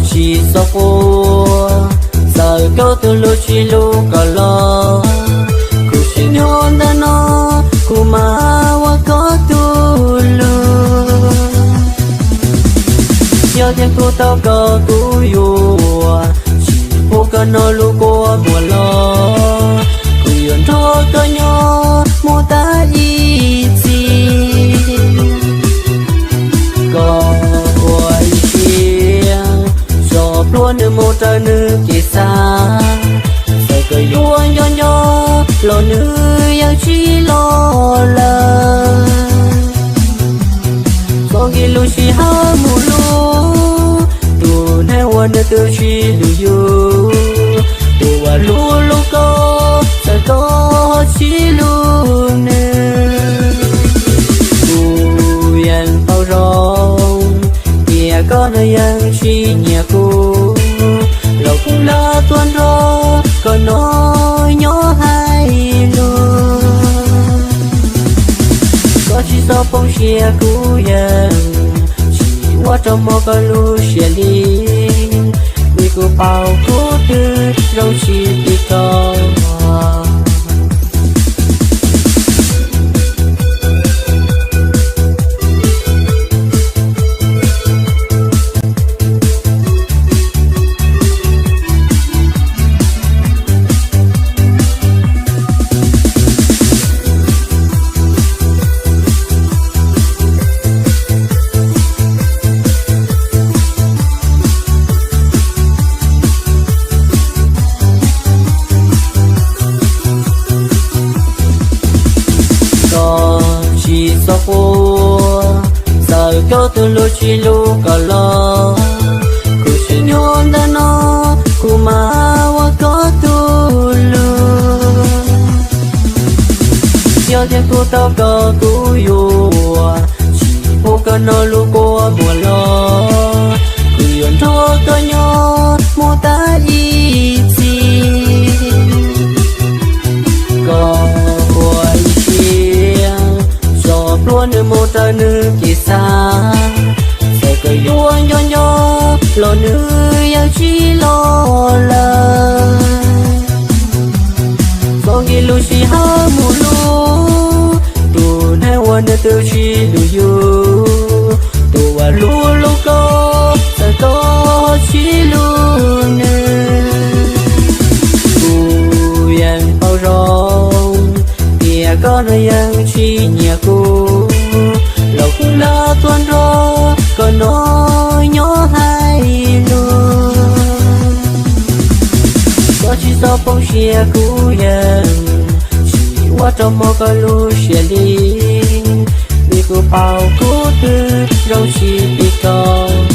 Tsis txhob quaj, txawm koj tus hlub tsis hlub koj los, kuv sim nyob ntawm no, kuv mam ua koj tus hlub. Yog tias kuv tau koj kuv yuav, tsis pub koj hnov lub kua muag los, kuv yuav nrog koj nyob mus tas ib txhis. Koj ua ib siab, tso plhuav nws mus raws nws kev xav, txawm koj yuav nco nco los nws yeej tsis los lawm. Txhob nkim lub sij hawm mus hlub tus neeg uas nws twb tsis hlub yus, tus uas hlub hlub koj txawm koj tsis hlub nws. Kuv yeej paub zoo tias koj no yeej tsis nyiam kuv, los kuv lam tuaj nrog koj no nyob hais lus. Koj tsis txhob poob siab, kuv yeej tsis ua rau mob koj lub siab li, vim kuv paub kuv twb zoo tsis pib koj. Koj tsis txhob quaj, txawm koj tus hlub tsis hlub koj los, kuv sim nyob ntawm no, kuv mam ua koj tus hlub. Yog tias kuv tau koj kuv yuav, tsis pub koj hnov lub kua muag los, kuv yuav nrog koj nyob mus tas ib txhis. Koj ua ib siab, tso plhuav nws mus raws nws kev xav, txawm koj yuav nco nco los nws yeej tsis los lawm. Txhob nkim lub sij hawm mus hlub tus neeg uas nws twb tsis hlub yus, tus uas hlub hlub koj txawm koj tsis hlub nws. Kuv yeej paub zoo tias koj no yeej tsis nyiam kuv, los kuv lam tuaj nrog koj no nyob hais lus. Koj tsis txhob poob siab, kuv yeej tsis ua rau mob koj lub siab li, vim kuv paub kuv twb zoo tsis pib koj.